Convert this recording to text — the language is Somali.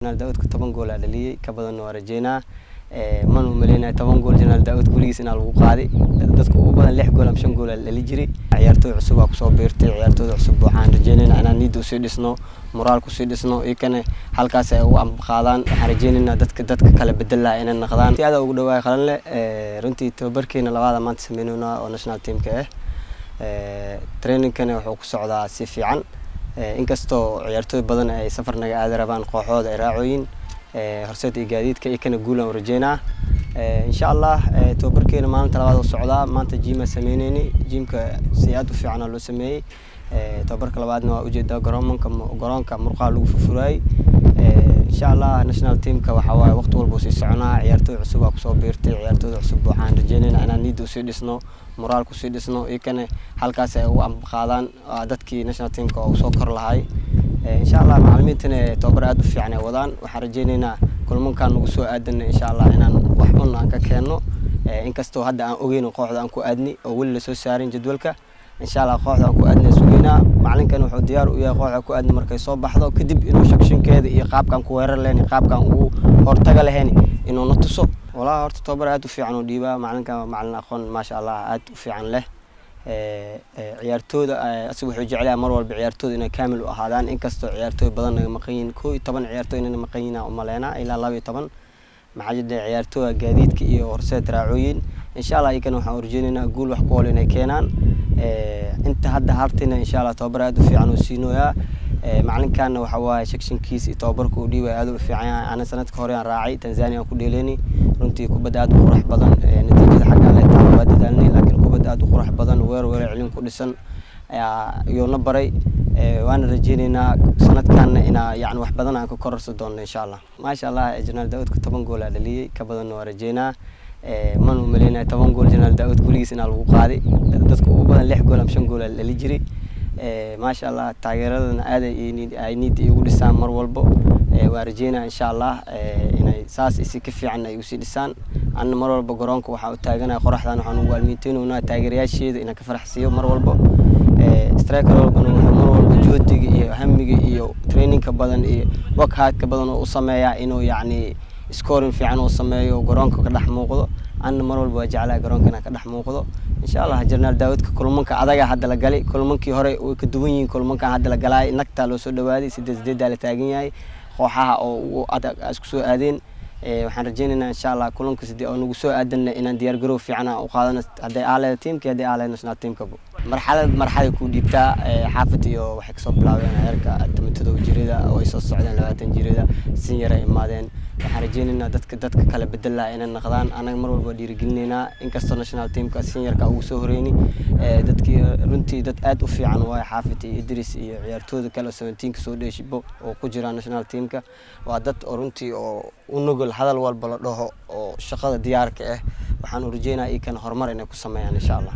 Daawudka 10 gool aa dhaliyay, ka badanna waa rajeynaa. Mana umaleynaya 10 gool Jenaraal Daawud kuligiis inaa lagu qaaday. Dadka ugu badan 6 gool ama 5 gool aa la dhali jiray. Ciyaartooy cusub aa kusoo biirtay. Ciyaartooyda cusub waxaan rajeyneynaa inaan niyadda usii dhisno, moraalka usii dhisno, iyakana halkaas ay ugu ambaqaadaan. Waxaan rajeyneynaa dadka kala bedel lahaa inay noqdaan. Si aad ugu dhawaay Qalanle. Runtii tababarkeena labaada maanta sameyneyna oo national teamka ah, trainingkana wuxuu ku socdaa si fiican, inkastoo ciyaartooy badan ay safar naga aadi rabaan, kooxooda ay raacooyin Horseed iyo Gaadiidka. Iyakana guul aan u rajeynaa, insha Allah. Tababarkeena maalinta labaad oo socdaa, maanta gym aa sameyneyni. Gymka si aad u fiican aa loo sameeyey. Tababarka labaadna waa ujeedaa, garoomanka garoonka murqaha lagu furfuraayey. Insha Allah national teamka waxaa waaye waqti walba uu sii soconaa. Ciyaartooy cusub aa kusoo biirtay. Ciyaartooyda cusub waxaan rajeyneynaa inaan niyadda usii dhisno, moraalka usii dhisno, iyakana halkaas ay ugu ambaqaadaan dadkii national teamka oo soo kor lahay, insha Allah. Macalimiintana tababar aad u fiican ay wadaan. Waxaan rajeyneynaa kulmankan nagu soo aadana, insha Allah, inaan wax un aan ka keenno, inkastoo hadda aan ogeyn kooxda aan ku aadni oo weli lasoo saarin jadwalka. Insha Allah kooxda aan ku aadna sugeynaa. Macalinkan wuxuu diyaar u yahay kooxda ku aadna markay soo baxdo kadib inuu shakshinkeeda iyo qaabkaan ku weerar lahayn iyo qaabkaan ugu hortaga lahayn inuu na tuso. Walahi, horta tababar aad u fiican oo dhiibaa macalinkan. Waa macalin aqoon, maasha Allah, aad u fiican leh. Ciyaartooyda asiga wuxuu jecel yahay mar walba ciyaartooyda inay kaamil u ahaadaan, inkastoo ciyaartooy badan naga maqan yihiin. 11 ciyaartooy inay maqan yihiin aan umaleynaa, ilaa 12. Maxaa jira, ciyaartooyda Gaadiidka iyo Horseed raacooyin. Insha Allah iyakana waxaan u rajeyneynaa guul wax ku ool inay keenaan. Inta hadda hartina, insha Allah, tababar aad u fiican oo siinoyaa. Macalinkaana waxa waaye shakshinkiisa iyo tababarka uu dhiibaya aad u fiican yahay. Ana sanadka hore aan raacay, Tanzania aan ku dheeleyni. Runtii kubadda aad u qurux badan, natiijada xagga le taala, waa dadaalnay, laakiin kubadda aad u qurux badan, weer weer celin ku dhisan ayaa iyuu na baray. Waana rajeyneynaa sanadkanna inaa yani wax badan aan ka kororsan doono, insha Allah. Maasha Allah, Jenaraal Daawudka 10 gool aa dhaliyay, ka badanna waa rajeynaa. Mana umaleynaya 10 gool Jenaraal Daawud kuligiis inaa lagu qaaday. Dadka ugu badan 6 gool ama 5 gool aa la dhali jiray. Maasha Allah, taageeradana aad ay niyadda iigu dhisaan mar walbo. Waan rajeynaya, insha Allah, inay saas isi ka fiican ay usii dhisaan. Anna mar walba garoonka waxaan u taaganahay qoraxdan, waxaan ugu almiiteynaynaa taageerayaasheeda inaan ka faraxsiiyo mar walbo. Striker walbana wuxuu mar walba juhdiga iyo hamiga iyo trainingka badan iyo work hardka badan oo u sameeyaa inuu yacni scoring fiican uu sameeyo, garoonka ka dhex muuqdo. Anna mar walba waa jeclahay garoonka inaan ka dhex muuqdo, insha Allah. Jenaraal Daawudka kulmanka adaga hadda la galay, kulmankii hore way ka duwan yihiin. Kulmankan hadda la galaay nagtaa loo soo dhawaaday, 8 8-daa la taagan yahay, kooxaha oo ugu adag isku soo aadeen. Waxaan rajeyneynaa, insha Allah, kulanka sidee oo nagu soo aadanna inaan diyaar garow fiican aan u qaadano, hadday aaleeda teamka, hadday aaleeda national teamkaba. Marxalad marxalay ku dhiibtaa. Xaafid iyo waxay kasoo bilaabeen heerka 17 jirida oo ay soo socdeen 20 jirida, senior ay imaadeen. Waxaan rajeyneynaa dadka kala bedel lahaa inay noqdaan. Anaga mar walba dhiirigelinaynaa, inkastoo national teamka seniorka ugu soo horeyni. Dadkii runtii dad aad u fiican waaye, Xaafid iyo Idris iyo ciyaartooyda kale oo 17ka soo dheeshibo oo ku jira national teamka. Waa dad oo runtii oo u nugul hadal walba la dhaho oo shaqada diyaarka ah. Waxaan u rajeynayaa iyakana horumar inay ku sameeyaan, insha Allah.